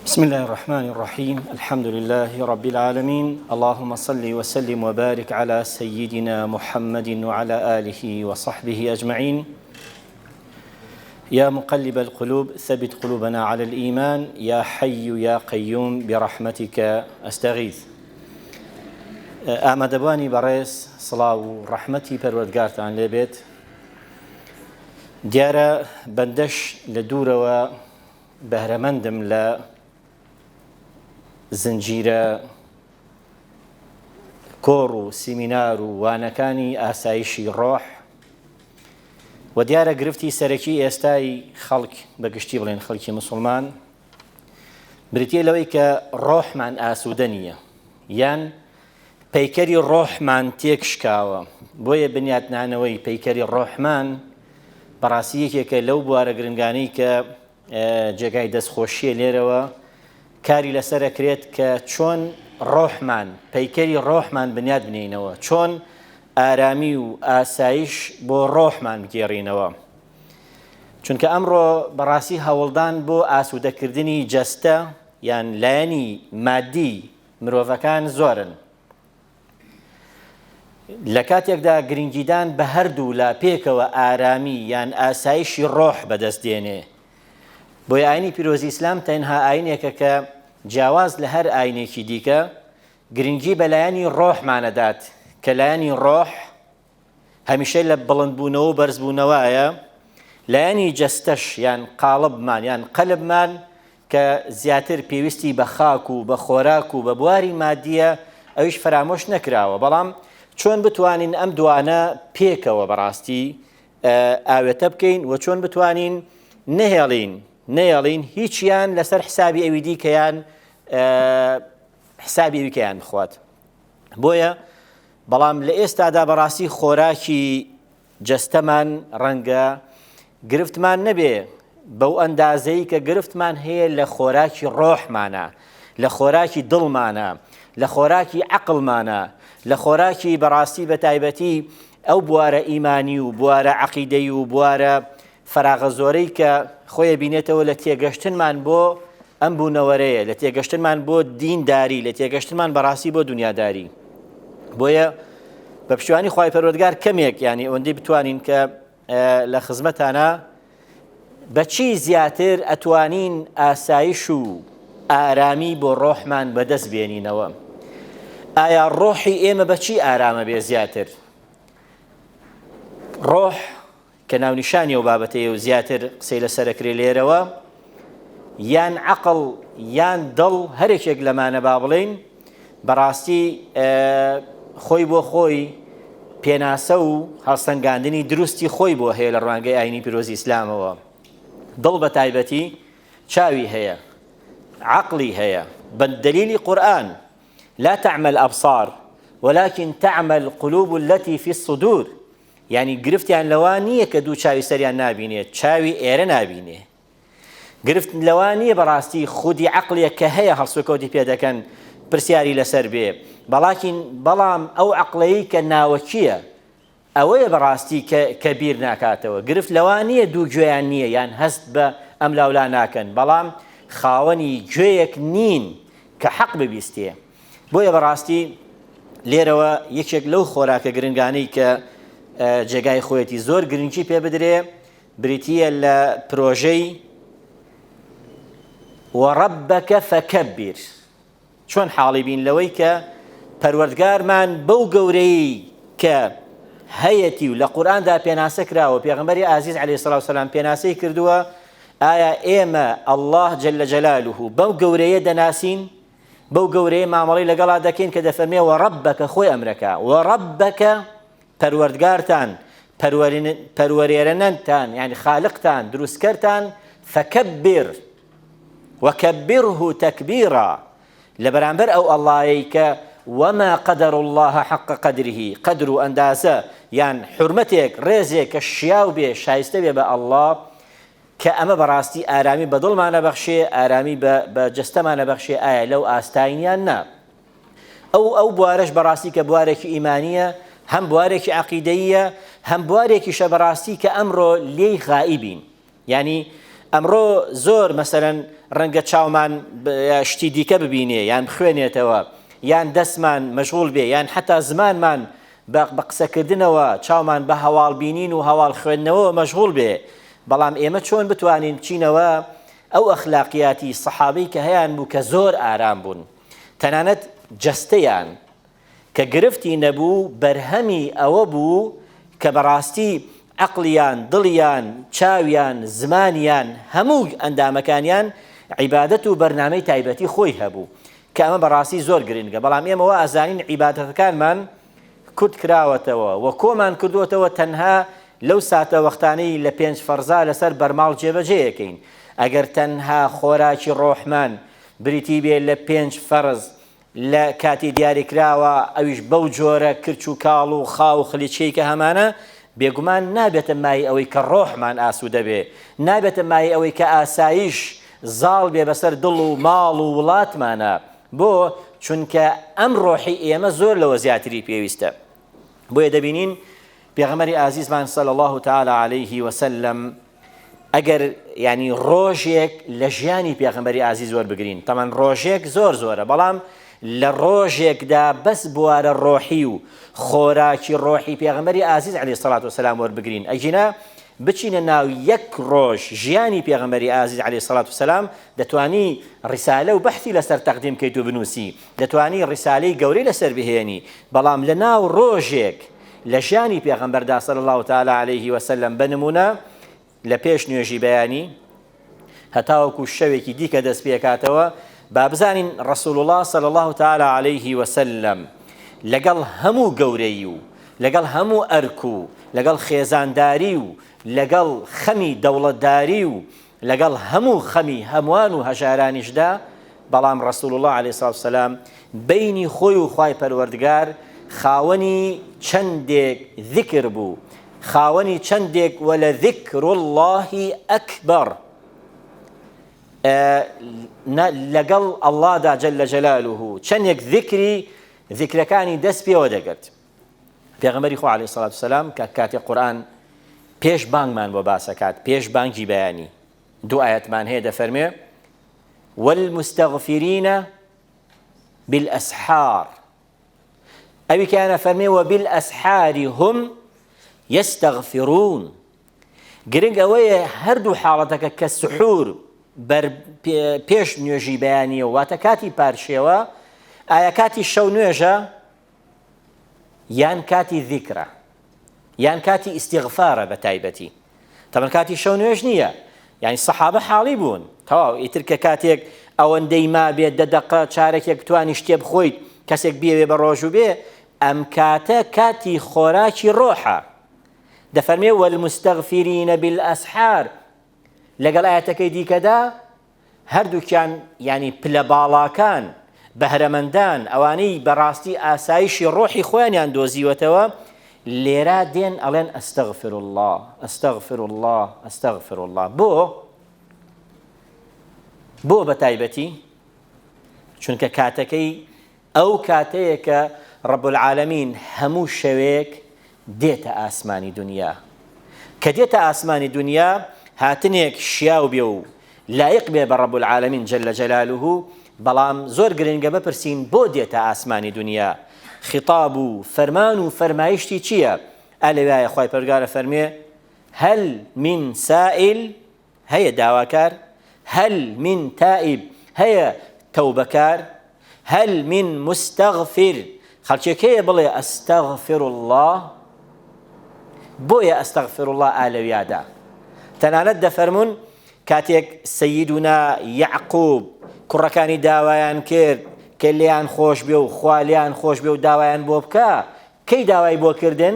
بسم الله الرحمن الرحيم الحمد لله رب العالمين اللهم صل وسلم وبارك على سيدنا محمد وعلى آله وصحبه أجمعين يا مقلب القلوب ثبت قلوبنا على الإيمان يا حي يا قيوم برحمتك أستغيث ئامادەبوانی بەڕێز سڵاو و ڕەحمەتی پەروەردگارتان لێبێت دیارە بەندەش لە دوورەوە بەهرەمەندم لە زنجیرە کۆڕ و سیمینار و وانەکانی ئاسایشی ڕۆح و دیارە گرفتی سەرەکی ئێستای خەڵک بە گشتی بڵێن خەڵکی مسلمان بریتە لەوەی کە ڕۆحمان ئاسوودە نییە یان پەیکەری ڕۆحمان تێک شکاوە، بۆیە بنیاتنانەوەی پەیکەری ڕۆحمان بەڕاستی یەکێکە لەو بوارە گرنگانەی کە جێگای دەستخۆشیە لێرەوە کاری لەسەر ئەکرێت کە چۆن ڕۆحمان پەیکەری ڕۆحمان بنیات بنێینەوە چۆن ئارامی و ئاسایش بۆ ڕۆحمان بگێڕینەوە چونکە ئەمڕۆ بەڕاستی هەوڵدان بۆ ئاسوودەکردنی جەستە یان لایەنی مادی مرۆڤەکان زۆرن. لە کاتێکدا گرنگیدان بە هەردوو لا پێکەوە ئارامی یان ئاسایشی ڕۆح بەدەست دێنێ. بۆیە ئاینی پیرۆزی ئیسلام تەنها ئاینێکە کە جیاواز لە هەر ئاینێکی دیکە گرنگی بە لایەنی ڕۆحمانەدات کە لایەنی ڕۆح هەمیشە لە بڵندبوونەوە و بەرزبوونەوەیە، لایەنی جەستەش یان قاڵبمان یان قەلبمان کە زیاتر پێویستی بە خاک و بە خۆراک و بە بواری مادیە ئەویش فەرامۆش نەکراوە، بەڵام چۆن بتوانین ئەم دوانە پێکەوە بەڕاستی ئاوێتە بکەین و چۆن بتوانین نەهێڵین نەیەڵین هیچیان لەسەر حسابی ئەوی دیکەیان حسابی ئەویکەیان بخوات. بۆیە بەڵام لە ئێستادا بەڕاستی خۆراکی جەستەمان ڕەنگە گرفتمان نەبێ بەو ئەندازەی کە گرفتمان هەیە لە خۆراکی ڕۆحمانە لە خۆراکی دڵمانە لە خۆراکی عەقڵمانە لە خۆراکی بەڕاستی بە تایبەتی ئەو بوارە ئیمانی و بوارە عەقیدەی و بوارە فەراغە زۆرەی کە خۆی ئەبینێتەوە لە تێگەشتنمان بۆ ئەم بوونەوەرەیە، لە تێگەشتنمان بۆ دینداری، لە تێگەشتنمان بەڕاستی بۆ دنیاداری. بۆیە بە پشتیوانی خوای پەروەردگار کەمێک یانی ئەوەندەی بتوانین کە لە خزمەتانە بەچی زیاتر ئەتوانین ئاسایش و ئارامی بۆ ڕۆحمان بەدەست بێنینەوە. ئایا ڕۆحی ئێمە بەچی ئارامە بێ زیاتر؟ ڕۆح کە ناونیشانی ئەو بابەتەیە و زیاتر قسەی لەسەر ئەکرێ لێرەوە، یان عەقڵ یان دڵ هەرێکێک لەمانە با بڵێین بەڕاستی خۆی بۆ خۆی پێناسە و هەڵسەنگاندنی دروستی خۆی بۆ هەیە لە ڕوانگەی ئاینی پیرۆزی ئیسلامەوە. دڵ بە تایبەتی چاوی هەیە، عەقڵی هەیە، بە دەلیلی قورئان لا تعمى الأبصار ولكن تعمى القلوب التي في الصدور یانی گرفتیان لەوە نییە کە دوو چاوی سەریان نابینێ چاوی ئێرە نابینێ گرفت لەوە نییە بەڕاستی خودی عەقڵێک کە هەیە هەڵسوکەوتی پێ دەکەن پرسیاری لەسەر بێ بەڵاکین بەڵام ئەو عەقڵەی کە ناوەکییە ئەوەیە بەڕاستی کە کە بیر ناکاتەوە گرفت لەوە نییە دوو گوێیان نییە یان هەست بە ئەم لاولا ناکەن بەڵام خاوەنی گوێیەک نین کە حەق ببیستێ بۆیە بەڕاستی لێرەوە یەکێک لەو خۆراکە گرنگانەی کە جێگای خۆیەتی زۆر گرنگی پێ بدرێ بریتییە لە پرۆژەی وەڕەبەکە فەکەبیر چۆن حاڵی بین لەوەی کە پەروەردگارمان بەو گەورەی کە هەیەتی و لە قورئاندا پێناسە کراوە پێغەمبەری ئازیز عەلەیهی سڵاو سەلام پێناسەی کردووە ئایا ئێمە اللە جل جلاله بەو گەورەیە دەناسین بەو گەورەیە مامەڵەی لەگەڵا دەکەین کە دەفەرمێ وەڕەبەکە خۆی ئەمرەکە وەڕەبەکە پەروەردگارتان پەروەرێرەنەنتان یعنی خالقتان دروستکەرتان فەکەبر وەکەبره تەکبیرا لە بەرامبەر ئەو ئەڵایەی کە وما قدر الله حق قدره قدر و ئەندازە یان حورمەتێک ڕێزێک کە شیاو بێ شایستە بێ بە ئەڵڵا کە ئەمە بەڕاستی ئارامی بە دڵمان ئەبەخشێ، ئارامی بە بە جەستەمان ئەبەخشێ، ئایا لەو ئاستاین یان نا؟ ئەو ئەو بوارەش بەڕاستی کە بوارێکی ئیمانییە، هەم بوارێکی عەقیدەییە، هەم بوارێکیشە بەڕاستی کە ئەمڕۆ لێی غائیبین. یانی ئەمڕۆ زۆر مەسەلەن ڕەنگە چاومان شتی دیکە ببینێ یان بخوێنێتەوە یان دەستمان مەشغوڵ بێ یان حەتا زمانمان بە بە قسەکردنەوە چاومان بە هەواڵ بینین و هەواڵ خوێندنەوەوە مەشغوڵ بێ بەڵام ئێمە چۆن بتوانین بچینەوە ئەو ئەخلاقیاتی سەحابەی کە هەیان بوو کە زۆر ئارام بوون تەنانەت جەستەیان کە گرفتی نەبوو بەرهەمی ئەوە بوو کە بەڕاستی عەقڵیان، دڵیان، چاویان، زمانیان، هەموو ئەندامەکانیان عیبادەت و بەرنامەی تایبەتی خۆی هەبوو کە ئەمە بەڕاستی زۆر گرنگە بەڵام ئێمە وا ئەزانین عیبادەتەکانمان کورت کراوەتەوە و کۆمان کردووەتەوە تەنها لەو ساتە وەختانەی لە پێنج فەرزا لەسەر بەرماڵ جێبەجێیەکەین ئەگەر تەنها خۆراکی ڕۆحمان بریتی بێ لە پێنج فەرز لە کاتی دیاریکراوە ئەویش بەو جۆرە کرچ و کاڵ و خاو و خلیچکەی کە هەمانە، بێگومان نابێتە مایەی ئەوەی کە ڕۆحمان ئاسوودە بێ، نابێتە مایەی ئەوەی کە ئاسایش زاڵ بێ بەسەر دڵ و ماڵ و وڵاتمانا. بۆ؟ چونکە ئەم ڕۆحی ئێمە زۆر لەوە زیاتری پێویستە. بۆیە دەبینین پێغەمبەری ئازیزمان صلی اللە تعالی علیه وسلم ئەگەر یانی ڕۆژێک لە ژیانی پێغەمبەری ئازیز وەربگرین تەمان ڕۆژێک زۆر زۆرە بەڵام لە ڕۆژێکدا بەس بوارە ڕۆحی و خۆراکی ڕۆحی پێغەمبەری ئازیز علیه الصلاة والسلام وەربگرین ئەگینا بچینە ناو یەک ڕۆژ ژیانی پێغەمبەری ئازیز علیه الصلاة والسلام دەتوانی ڕسالە و بەحثی لەسەر تەقدیم کەیت و بنووسی دەتوانی ڕسالەی گەورەی لەسەر بهێنی بەڵام لە ناو ڕۆژێک لە ژیانی پێغەمبەردا صلی اللە تعالی علیه وسلم بە نمونە لە پێش نوێژی بەیانی هەتاوەکو شەوێکی دیکە دەست پێکاتەوە با بزانین رسول الله صلی الله تعالی علیه وسلم لەگەڵ هەموو گەورەی و لەگەڵ هەموو ئەرک و لەگەڵ خێزانداری و لەگەڵ خەمی دەوڵەتداری و لەگەڵ هەموو خەمی هەموان و هەژارانیشدا، بەڵام رسول اللە علیە الصلوة والسلام بەینی خۆی و خوای پەروەردگار خاوەنی چەندێک ذکر بوو، خاوەنی چەندێک ولذکر اللە اکبر لەگەڵ اللەدا جل جلاله چەندێک ذکری ذکرەکانی دەست پێوە دەگرت. پێغەمبەری خوا علیە الصلوة والسلام کە کاتێ قورئان پێش بانگمان بۆ باس ئەکات پێش بانگی بەیانی دوو ئایەتمان هەیە دەفەرمێ والمستغفرین بالاسحار ئەوی کەیانە فەرمێ وبالاسحار هم يستغفرون گرنگ ئەوەیە هەردوو حاڵەتەکە کە سحور بەر پێش نوێژی بەیانیەوە واتە کاتی پارشێوە ئایا کاتی شەو نوێژە یان کاتی زیکرە یان کاتی ئیستیغفارە بە تایبەتی تەبەن کاتی شەو نوێژ نییە یعنی سەحابە حاڵی بوون تەواو ئیتر کە کاتێک ئەوەندەی مابێت دە دەقە چارەکێک بتوانی شتێ بخۆیت کەسێک بیەوێ بە ڕۆژوو بێ ئەم کاتە کاتی خۆراکی ڕۆحە دەفەرمێ والمستغفرین بالاسحار لەگەڵ ئاەتەکەی دیکەدا هەردووکیان یانی پلە باڵاکان، بەهرەمەندان، ئەوانەی بەڕاستی ئاسایشی ڕۆحی خۆیانیان دۆزیوەتەوە، لێرا دێن ئەڵێن استغفر اللە، استغفر اللە، استغفر اللە. بۆ؟ بۆ بە تایبەتی؟ چونکە کاتەکەی ئەو کاتەیە کە رب العالمین هەموو شەوێک دێتە ئاسمانی دونیا. کە دێتە ئاسمانی دونیا هاتنێک شیاو بێ و لایق بێ بە رب العالمین جل جلاله، بەڵام زۆر گرنگە بپرسین بۆ دێتە ئاسمانی دونیا؟ خیتاب و فەرمان و فەرمایشتی چییە؟ ئا لەویایە خوای پەروەردگار ئەفەرموێ، هل من سائل هەیە داواکار، هل من تائب، هەیە تەوبەکار، هل من مستغفر، خەڵکێک هەیە بڵێ استغفر اللە، بۆیە استغفر اللە ئا لەویادا تەنانەت دەفەرموون کاتێک سەیدونا یەعقوب کوڕەکانی داوایان کرد کە لێیان خۆش بێ و خوا لێیان خۆش بێ و داوایان بۆ بکە کەی داوای بۆ کردن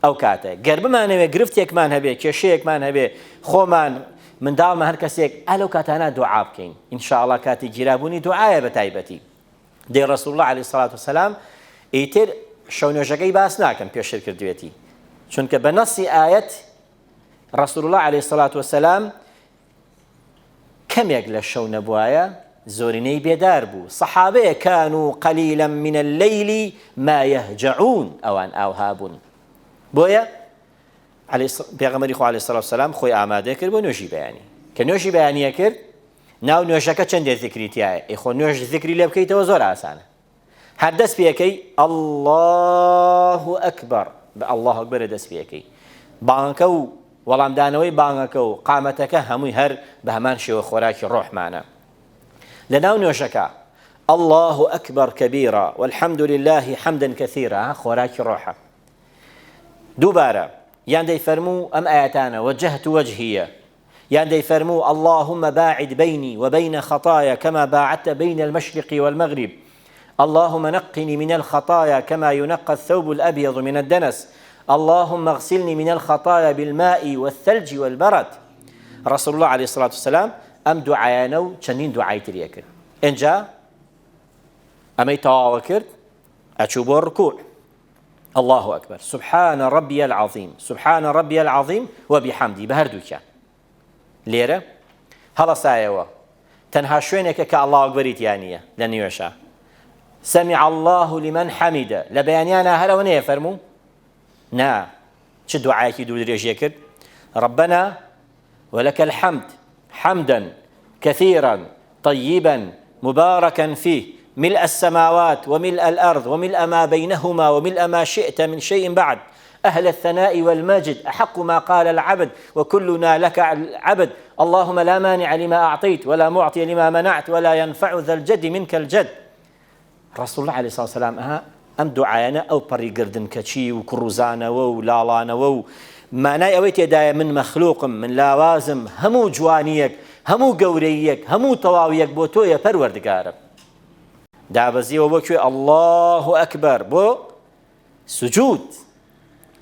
ئەو کاتە گەر بمانەوێ گرفتێکمان هەبێ کێشەیەکمان هەبێ خۆمان منداڵمان هەر کەسێک ئا لەو کاتانە دوعا بکەین ان شاء الله کاتی گیرابوونی دوعایە بە تایبەتی دەی رسول الله علیه الصلاة والسلام ئیتر شەو نوێژەکەی باس ناکەم پێشتر کردوێتی چونکە بە نەسی ئایەت رسول الله علیه الصلاة والسلام کەمێک لە شەو نەبوایە زۆرینەی بێدار بوو، سەحابەیە کانو قلیلا من اللیل ما یهجعون ئەوان ئاوها بوون بۆیە پێغەمبەری خوا علیە الصلوة والسلام خۆی ئامادە کرد بۆ نوێژی بەیانی. کە نوێژی بەیانیە کرد ناو نوێژەکە چەندێ زیکری تایە ئەی خۆ نوێژ زیکری لێ بکەیتەوە زۆر ئاسانە هەر دەست پێکەی اللە اکبر بە اللە اکبر دەست پێکەی بانگەکە و وەڵامدانەوەی بانگەکە و قامەتەکە هەمووی هەر بە هەمان شێوە خۆراکی ڕۆحمانە لە ناو نوێژەکە الله اکبر کبیرا والحمد لله حمدا کثیرا خۆراکی ڕۆحە دووبارە یان دەیفەرموو ئەم ئاەتانە وجهت وجهیە یان دەیفەرموو، اللهم باعد بینی وبین خطایا کما باعدت بین المشرق والمغرب، اللهم نقنی من الخطایا کما ینقی الثوب الابیض من الدنس، اللهم اغسلنی من الخطایا بالماء والثلج والبرد. رسول اللە علیە الصلوة والسلام ئەم دوعایانە و چەندین دوعای تری ئەکرد. ئینجا ئەمەی تەواوە کرد ئەچوو بۆ ڕکوع. اللە اکبر سبحان ربی العظیم سبحان ربی العظیم وبحمدی بە هەردووکیان لێرە هەڵەسایەوە تەنها شوێنێکە کە اللە اکبری تیا نییە لە نوێژە سمع الله لمن حمده لە بەیانیانە هەر ئەوە نەیە فەرموو نا چ دوعایەکی دوور درێژیە کرد ربنا ولك الحمد حمدا كثيرا طيبا مباركا فيه ملء السماوات وملء الأرض وملء ما بينهما وملء ما شئت من شيء بعد أهل الثناء والمجد أحق ما قال العبد وكلنا لك العبد اللهم لا مانع لما أعطيت ولا معطي لما منعت ولا ينفع ذا الجد منك الجد ڕەسوڵ اللە علیە سڵاو سەلام ئەها ئەم دوعایانە ئەو پەڕی گردن کەچی و کوڕوزانەوە و لاڵانەوە و مانای ئەوەی تێدایە من مەخلوقم من لاوازم هەموو جوانیەک هەموو گەورەیەک هەموو تەواویەک بۆ تۆیە پەروەردگارم دابەزیەوە بۆ کوێ اللە اکبر بۆ سجود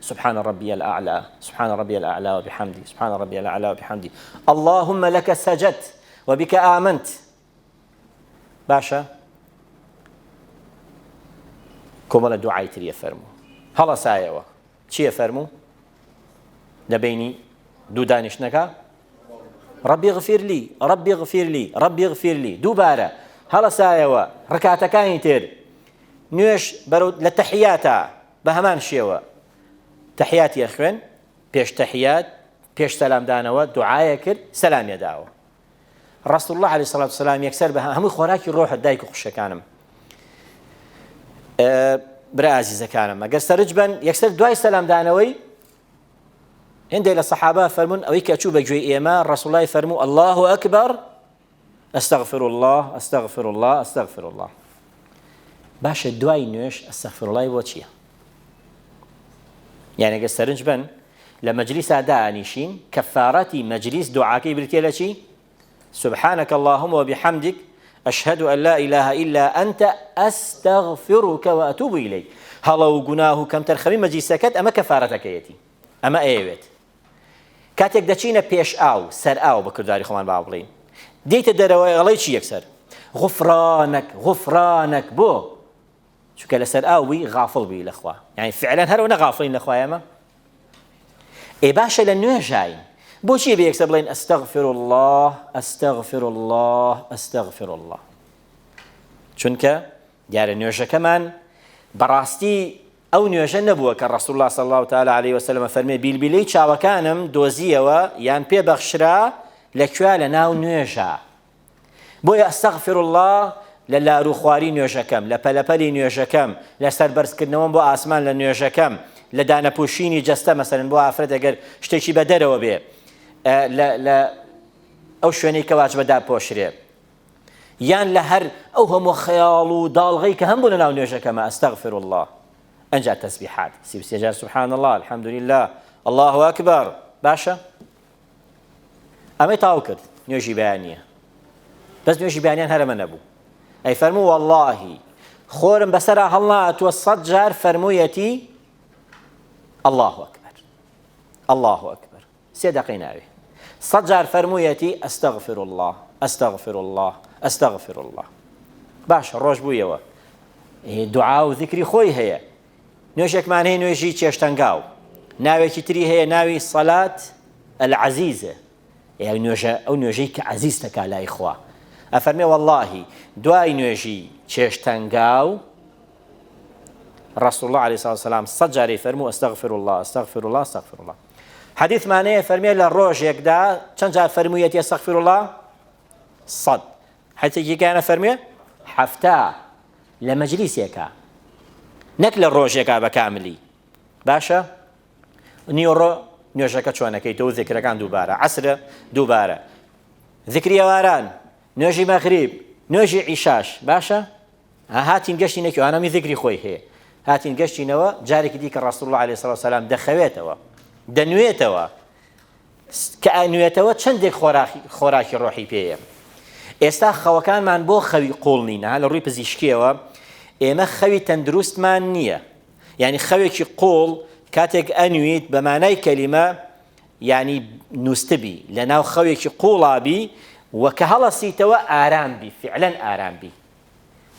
سبحان ربي الأعلى سبحان ربي الأعلى وبحمدي سبحان ربي الأعلى وبحمدي اللهم لك سجدت وبك آمنت باشە کۆمەڵە دوعای تریە فەرموو هەڵەسایەوە چییە فەرموو لە بینی دوو دانیشتنەکە ڕەبی غفیر لی ڕەبی غفیر لی ڕەبی غفیر لی دووبارە هەڵەسایەوە ڕکاتەکانی تر نوێش بەرەو لە تەحیاتە بە هەمان شێوە تەحیاتی ئەخوێن پێش تەحیات پێش سەلامدانەوە دوعاە کرد سەلامیە داوە رسول اللە علیە الصلوة والسلام یەکسەر بە هەمووی خۆراکی ڕۆحە دایک و خوشکەکانم برا ئازیزەکانم ئەگەر سەرج بن یەکسەر دوای سەلامدانەوەی هندێک لە سەحابە فەرمونون ئەوەی کە چوو بە گوێی ئێمە ڕسوڵای فەرموو الله ئەکبەر استغفر الله استغفر الله استغفر الله باشە دوای نوێش استغفر الله بۆ چییە یان ئەگەر سەرنج بن لە مەجلیسا دانیشین کەفارەتی مەجلیس دوعاکەی بریتیە لە چی؟ سبحانك اللهم وبحمدك أشهد أن لا إله إلا أنت أستغفرك وأتوب إليك هەڵە و گوناه و کەمتەرخەمی مەجلیسەکەت ئەمە کەفارەتەکەیەتی ئەمە ئەیەوێت کاتێک دەچینە پێش ئاو سەر ئاو بە کرداری خۆمان با بڵین دێتە دەرەوە ئەڵێ چی یەکسەر غفرانك غفرانك بۆ چونکە لەسەر ئاو بووی غافڵ بووی لە خوا یعنی فعلا هەر ئەوەنە غافڵین لە خوا ئێمە ئێ باشە لە نوێژاین بۆچی بە یەکسەر بڵێن ئەستەغفر الله ئەستەغفر الله ئەستەغفر الله چونکە دیارە نوێژەکەمان بەڕاستی ئەو نوێژە نەبووە کە ڕسول الله صلی الله تعالی علیه وسلم فەرمێ بیلبیلەی چاوەکانم دۆزیەوە یان پێ بەخشرا لە کوێ لە ناو نوێژە بۆیە استغفر اللە لە لارو خواری نوێژەکەم، لە پەلەپەلی نوێژەکەم، لە سەر بەرزکردنەوەم بۆ ئاسمان لە نوێژەکەم، لە دانەپۆشینی جەستە مەسەلەن بۆ ئافرەت ئەگەر شتێکی بە دەرەوە بێ لە لە ئەو شوێنەی کە واجبە دابپۆشرێ یان لە هەر ئەو هەموو خەیاڵ و داڵغەی کە هەم بوو لە ناو نوێژەکەمە استغفر اللە ئەنجا تەسبیحات 33 جار سبحان الله الحمد لله الله اکبر باشە ئەمەی تاو کرد نوێژی بەیانیە بەس نوێژی بەیانیان هەرەمە نەبوو ئەی فەرموو واللهی خۆرم بەسەرا هەڵناتوە سەد جار فەرموویەتی الله ئەکبەر الله ئەکبەر سێ دەقەی ناوێ سەد جار فەرموویەتی ئەستەغفر الله ئەستەغفر الله ئەستەغفر الله باشە ڕۆژ بوویەوە دوعا و ذکری خۆی هەیە نوێژێکمان هەیە نوێژی چێشتەنگاو ناوێکی تری هەیە ناوی سەلات العەزیزە ئەو نوێژە ئەو نوێژەی کە عەزیز تەکا لای خوا ئەفەرمێ واللهی دوای نوێژی چێشتەنگاو رسول الله عليه الصلاة والسلام سەد جارەی فەرموو استغفر الله استغفر الله استغفر الله. حەدیثمان هەیە فەرمێ لە ڕۆژێکدا چەند جار فەرموویەتی استغفر الله سەد حەدیثێکی کانە فەرمێ حەفتا لە مەجلیسێکا نەک لە ڕۆژێکا بە کاملی باشە نیوەڕۆ نوێژەکە چۆنەکەیتەوە زیکرەکان دووبارە عەسرە دووبارە زیکری ئێواران نوێژی مەغریب نوێژی عیشاش باشە هاتین گەشتینە کوێ ئەمی زیکری خۆی هەیە هاتین گەشتینەوە جارێکی دیکە ڕسول الله علیه الصلاة والسلام دەخەوێتەوە دەنوێتەوە کە ئەنوێتەوە چەندێک خۆراکی ڕۆحی پێیە ئێستا خەوەکانمان بۆ خەوی قوڵ نینە لە ڕووی پزیشکیەوە ئێمە خەوی تەندروستمان نییە یعنی خەوێکی قوڵ کاتێک ئەنویت بە مانای کەلیمە یعنی نووستبی لە ناو خەوێکی قوڵابی و کە هەڵەسیتەوە ئارام بی فعلەن ئارام بی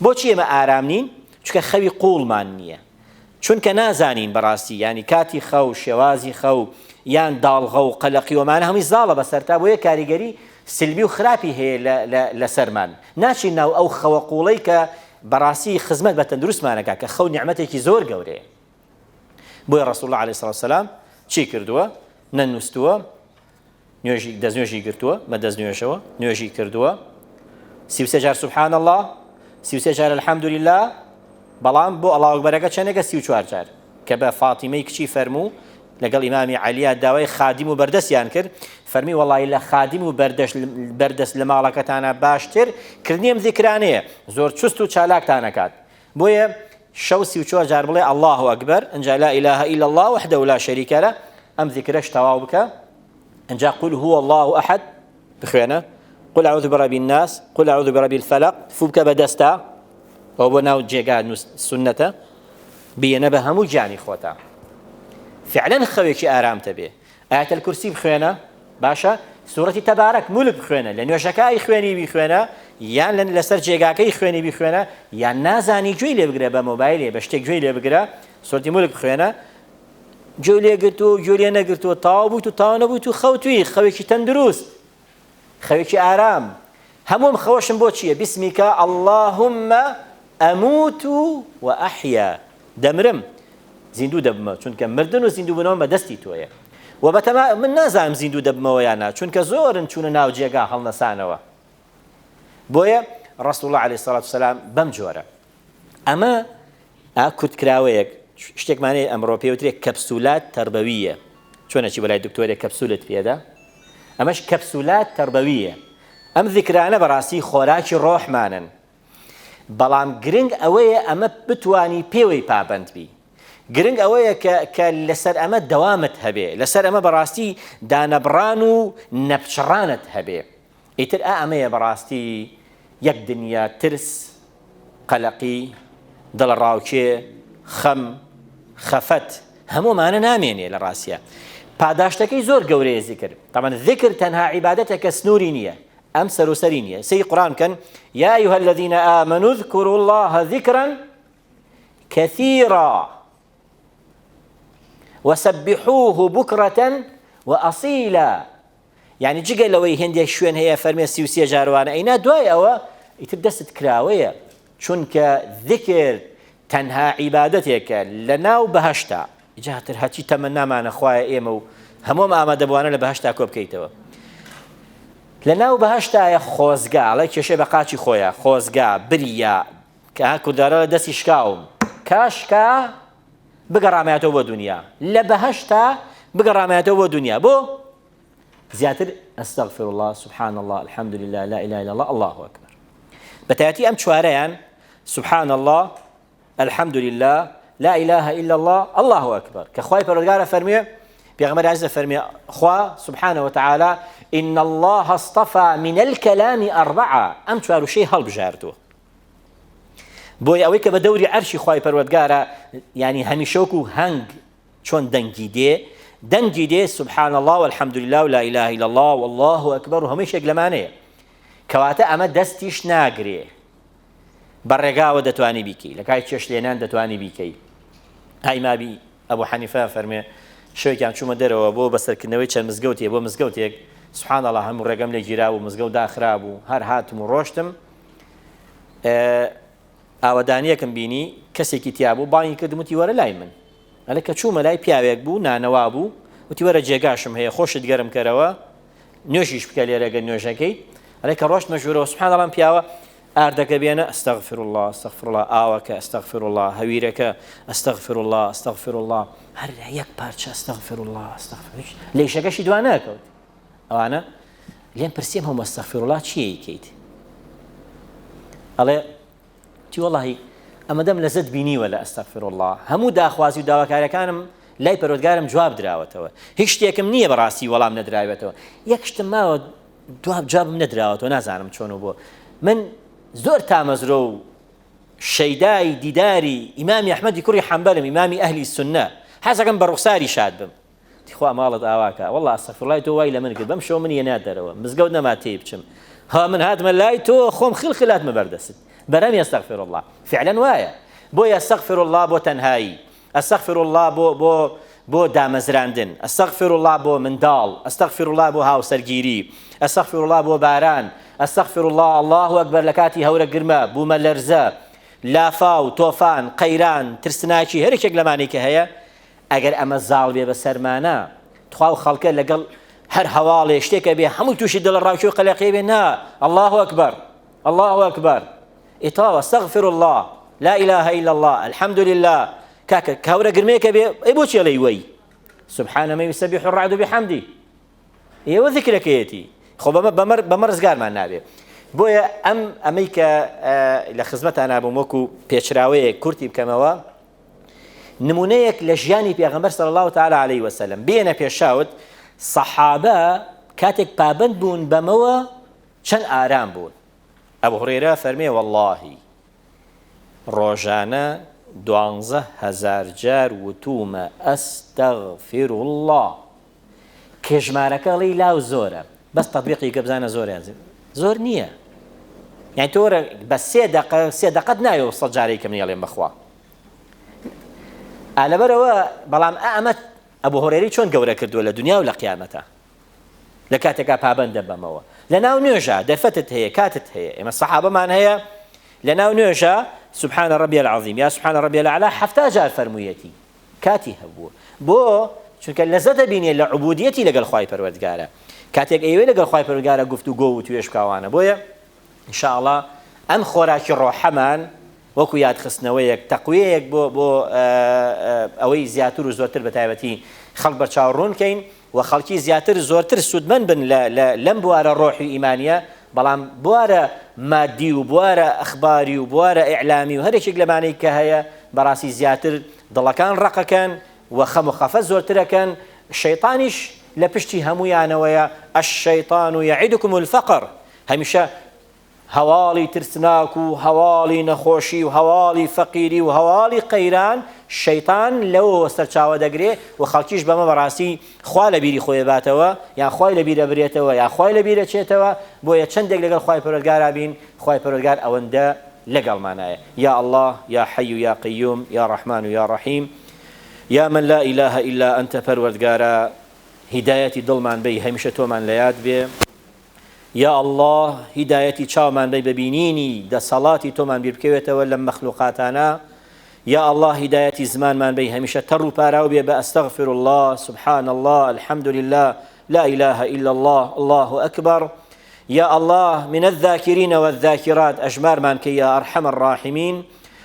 بۆچی ئێمە ئارام نین؟ چونکە خەوی قووڵمان نییە. چونکە نازانین بەڕاستی یانی کاتی خەو، شێوازی خەو، یان داڵغە و قەلەقی و ئەمانە هەمووی زاڵە بەسەرتا بۆیە کاریگەری سلبی و خراپی هەیە لە لە لەسەرمان. ناچین ناو ئەو خەوە قووڵەی کە بەڕاستی خزمەت بە تەندروستمان ئەکا کە خەو نیعمەتێکی زۆر گەورەیە. بۆیە ڕەسوڵ اللە علیە الصلوة والسلام چی کردووە؟ نەنووستووە، نوێژی دەستنوێژی گرتووە بە دەستنوێژەوە نوێژی کردووە 33 جار سبحان الله 33 جار الحمدلله بەڵام بۆ ئەڵاو ئەکبەرەکە چەندێکە 34 جار کە بە فاتیمەی کچی فەرموو لەگەڵ ئیمامی عەلیا داوای خادم و بەردەستیان کرد فەرمی وەڵی لە خادم و بەردەست لە ماڵەکەتانە باشتر کردنی ئەم زیکرانەیە زۆر چست و چالاکتانەکات بۆیە شەو 34 جار بڵێ الله ئەکبەر ئەنجا لا إله إلا الله وحده لا شريك له ئەم ذیکرەش تەواو بکە ئەنجا قل هو الله أحد بخوێنە قل أعوذ برب الناس قل أعوذ برب الفلق فو بکە بە دەستا ئەو بۆ ناو جێگا سنەتە بیەنە بە هەموو گیانی خۆتا فعلا خەوێکی ئارامتە بێ آیة الکرسی بخوێنە باشە سورەتی تەبارەک مولک بخوێنە لە نوێژەکای خوێنی بیخوێنە یان لە لەسەر جێگاکەی خوێنی بیخوێنە یان نازانی گوێی لێ بگرە بە مۆبایلێ بە شتێک گوێی لێ بگرە سورەتی مولک بخوێنە گوێ لێ گرتووە و گوێ لێ نەگرتووە تەواو بوویت و تەواو نەبوویت و خەوتووی خەوێکی تەندروست خەوێکی ئارام هەمووم خەوەشم بۆ چییە بسمیکە اللهم ئەموت و ئەحیا دەمرم زیندوو دەبمەوە چونکە مردن و زیندووبوونەوەم بە دەستی تۆیە و بەتەما من نازانم زیندوو دەبمەوە یان نا چونکە زۆرن چوونە ناو جێگا هەڵنەسانەوە بۆیە ڕسول الله علیه الصلاة والسلام بەم جۆرە ئەمە ئا کورتکراوەیەک شتێکمان هەیە ئەمڕۆ پێوترێ کەپسولات تەربەوییە چۆن ئەچی بۆ لای دکتۆرێک کەپسولت پێدا ئەمەش کەپسولات تەربەوییە ئەم ذیکرانە بەڕاستی خۆراکی ڕۆحمانن بەڵام گرنگ ئەوەیە ئەمە بتانی پێوەی پابند بی گرنگ ئەوەیە کە کە لەسەر ئەمە دەوامت هەبێ لەسەر ئەمە بەڕاستی دانەبڕان و نەپچڕانت هەبێ ئیتر ئا ئەمەیە بەڕاستی یەک دنیا ترس، قەلەقی، دڵەڕاوکێ، خەم، خەفەت، هەموو ئەمانە نامێنێ لە ڕاستیا. پاداشتەکەی زۆر گەورەیە زیکر. تەبعەن زیکر تەنها عیبادەتێکە سنووری نییە، ئەم سەر و سەری نییە. سەیری قورئان بکەن، یا ایها الذین آمنوا اذکروا الله ذکرا کثیرا وسبحوه بکرة وأصیلا. یانی جگە لەوەی هێندێک شوێن هەیە فەرمێ 33 جار وانە ئەینا دوای ئەوە ئیتر دەستت کراوەیە چونکە ذکر تەنها عیبادەتێکە لە ناو بەهەشتا جاتر هەچی تەمەنامانە خوایە ئێمە و هەمووم ئامادەبووانە لە بەهەشتا کۆ بکەیتەوە لە ناو بەهەشتایە خۆزگا ئەڵێ کێشەی بە قاچی خۆیە خۆزگا بریا کە کوردارە لە دەستی شکاوم کاشکا بگەڕامایەتەوە بۆ دونیا لە بەهەشتا بگەڕامایەتەوە بۆ دونیا بۆ زیاتر استغفر الله سبحان الله الحمد لله لا اله الا الله الله اکبر بەتایەتی ئەم چوارەیان سبحان الله الحمد لله لا اله الا الله الله اکبر کە خوای پەروەردگارە فەرموێ پێغەمبەر عزیز فەرموێ خوا سبحانه وتعالى ان الله اصطفى من الكلام اربعه ئەم چوار وشەی هەڵبژاردووە بۆیە ئەوەی کە بە دەوری عەرشی خوای پەروەردگارە یعنی هەمیشە وەکو هەنگ چۆن دەنگی دێ دەنگی دێ سبحان الله والحمد لله ولا اله الا الله والله اکبر و هەموو شێک لەمانەیە کەواتە ئەمە دەستیش ناگرێ بە ڕێگاوە دەتوانی بیکەی لە کای چێش لێنان دەتوانی بیکەی ئایمابی ئەبو حەنیفە فەرمێ شەوێکیان چوومە دەرەوە بۆ بەسەرکردنەوەی چەند مزگەوتێ بۆ مزگەوتێک سبحان الله هەموو ڕێگەم لێ گیرابوو مزگەوت داخرابوو هەر هاتم و ڕۆشتم ئاوەدانیەکم بینی کەسێکی تیا بوو بانگی کردم وتی وەرە لای من ئەلێ کە چوومە لای پیاوێک بوو نانەوا بوو وتی وەرە جێگاشم هەیە خۆشت گەرم کەرەوە نوێژیش بکە لێرە گەر نوێژەکەی. ئەڵێ کە ڕۆشتمە ژوورەوە سبحان اللە ئەم پیاوە ئاردەکە بێنە استغفر اللە استغفر اللە ئاوەکە استغفر اللە هەویرەکە استغفر اللە استغفر اللە هەر یەک پارچە استغفر اللە استغفر لە ئیشەکەشی دوا ناکەوت. ئەوانە لێم پرسیم هەموو استغفر اللە چییە کەیت؟ ئەڵێ وتی وەڵاهی ئەمەدەم لەزەت بینیوە لە استغفر اللە هەموو داخوازی و داواکاریەکانم لای پەروەردگارم جواب دراوەتەوە هیچ شتێکم نییە بەڕاستی وەڵام نەدراوێتەوە یەک شتم ماوە دواب جوابم نەدراوەتەوە نازانم چۆن و بۆ من زۆر تامەزرۆ و شەیدای دیداری ئیمامی ئەحمەدی کوڕی حەنبەلم ئیمامی ئەهلی سنە حەزەکەم بە ڕوخساری شاد بم تخوا ماڵت ئاوا کا وەڵا ئەستەغفروڵای تۆ وای لە من کرد بەم شەوە منی هێنا دەرەوە مزگەوت نەما تێی بچم ها من هاتمە لای تۆ خۆم خل خل هاتمە بەردەست بەرەمی ئەستەغفروڵا فعلا وایە بۆیە ئەستەغفروڵا بۆ تەنهایی ئەستەغفروڵا بۆ بۆ بۆ دامەزراندن ئەستەغفروڵا بۆ منداڵ ئەستەغفروڵا بۆ هاوسەرگیری ئەستەغفروڵا بۆ باران ئەستەغفروڵا اللە ئەکبەر لە کاتی هەورە گرمە بوومە لەرزە لافاو تۆفان قەیران ترسناکی هەرێکێک لەمانەی کە هەیە ئەگەر ئەمە زاڵ بێ بەسەرمانا تخوا و خەڵکە لەگەڵ هەر هەواڵێ شتێکە بێ هەمووی تووشی دڵەڕاوکێ و قەلەقی بێ نا اللە اکبر اللە اکبر ئێ تەواو استغفر اللە لا اله الا اللە الحمد لله کاکە کاورە گرمەیەکە بێ ئەی بۆ چێڵێی وەی سبحان من يسبح الرعد بحمده ئێوە ذکرەکەیەتی خۆ بەمە بەمە بەمە ڕزگارمان نابێ بۆیە ئەم ئەمەی کە لە خزمەتان نابووم وەکو پێچراوەیەک کورتی بکەمەوە نمونەیەک لە ژیانی پێغەمبەر صلی اللە تعالی علیه وسلم بێنە پێشاوت سەحابە کاتێک پابەند بوون بەمەوە چەند ئارام بوون ئەبو هورەیرە فەرمێ واللهی ڕۆژانە 12000 جار وتومە ئەستەغفر الله کە ژمارەکە ئەڵێی لاو زۆرە بەس تەتبیقی کە بزانە زۆرە یان زۆر نییە یانی تۆ وەرە بە سێ دەقە سێ دەقەت ناوێ و سەد جارەی کە منی ئەڵێم بەخوا ئا لەبەرەوە بەڵام ئا ئەمە ئەبوو هۆرێری چۆن گەورە کردووە لە دنیا و لە قیامەتە لە کاتێکا پابەندە بەمەوە لە ناو نوێژە دەرفەتت هەیە کاتت هەیە ئێمە سەحابەمان هەیە لە ناو نوێژە سبحان ربی العظیم یا سبحان ربی الاعلى حەفتا جار فەرموویەتی کاتی هەبوو بۆ؟ چونکە لەزەت ئەبینێ لە عبودیەتی لەگەڵ خوای پەروەردگارە کاتێک ئەیەوێ لەگەڵ خوای پەروەردگارە گفتوگۆ و وتوێژ بکا وانە بۆیە ان شاء اللە ئەم خۆراکی ڕۆحەمان وەکو یادخستنەوەیەک تەقویەیەک بۆ بۆ ئەوەی زیاتر و زۆرتر بە تایبەتی خەڵک بەرچاو ڕوون کەین و خەڵکی زیاتر زۆرتر سوودمەند بن لە لە لەم بوارە ڕۆحی و ئیمانیە بەڵام بوارە مادی و بوارە ئەخباری و بوارە ئیعلامی و هەرێکێک لەمانەی کە هەیە بەڕاستی زیاتر دڵەکان ڕەقەکەن و خەم و خەفەت زۆرترەکەن شەیتانیش لە پشتی هەموویانەوەیە الشیطان یعدکم الفقر هەمیشە هەواڵی ترسناک و هەواڵی نەخۆشی و هەواڵی فەقیری و هەواڵی قەیران شەیتان لەوەوە سەرچاوە دەگرێ و خەڵکیش بەمە بەڕاستی خوا لە بیری خۆی باتەوە یان خوای لە بیرە برێتەوە یا خوای لە بیرە چێتەوە بۆیە چەندێک لەگەڵ خوای پەروەردگارا بین خوای پەروەردگار ئەوەندە لەگەڵمانایە یا اللە یا حی یا قیوم یا رحمان یا رحیم یا من لا اله الا انت پەروەردگارا هیدایەتی دڵمان بەی هەمیشە تۆمان لە یاد بێ یا اللە هیدایەتی چاومان بەی بە بینینی دەسەڵاتی تۆمان بیر بکەوێتەوە لەم مەخلوقاتانە یا اللە هیدایەتی زمانمان بەی هەمیشە تەڕ و پاراو بێ بە استغفر اللە سبحان اللە الحمد لله لا اله الا اللە اللە اکبر یا اللە من الذاکرین والذاکرات ئەژمارمان کەی یا ارحم الراحمین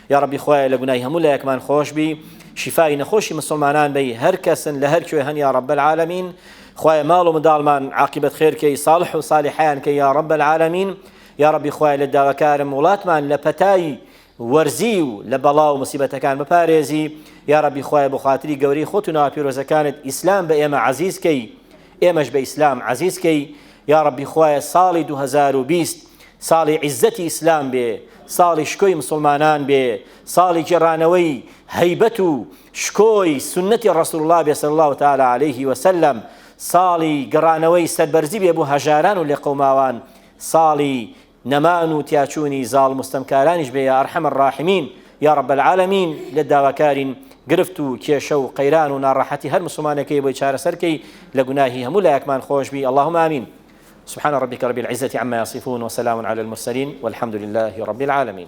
یا ربی خوایە لە گوناهی هەموو لایەکمان خۆش بی شیفای نەخۆشی مسلمانان بی هەر کەسن لە هەر کوێ هەن یا رب العالمین خوایە ماڵ و منداڵمان عاقبەت خێر کەی صالح و صالحیان کەی یا رب العالمین یا ربی خوایە لە داواکارم وڵاتمان لە پەتای وەرزی و لە بەڵا و مصیبەتەکان بپارێزی یا ربی خوایە بۆ خاتری گەورەی خۆت و ناوە پیرۆزەکانت ئیسلام بە ئێمە عەزیز کەی ئێمەش بە ئیسلام عەزیز کەی یا ربی خوایە ساڵی 2020 ساڵی عیزەتی ئیسلام بێ، ساڵی شکۆی مسوڵمانان بێ، ساڵی گێڕانەوەی هەیبەت و شکۆی سوننەتی ڕەسوڵ اللە بێ صلی اللە تعالی علیه وسلم، ساڵی گەڕانەوەی سەربەرزی بێ بۆ هەژاران و لێقەوماوان، ساڵی نەمان و تیاچوونی زاڵم و ستەمکارانیش بێ یا ارحم الراحمین یا رب العالمین لێت داواکارین گرفت و کێشە و قەیران و ناڕەحەتی هەر مسوڵمانێک هەیە بۆی چارەسەر کەی لە گوناهی هەموو لایەکمان خۆش بی اللهم آمین سبحان ربك رب العزة عما يصفون وسلام على المرسلين والحمد لله رب العالمين.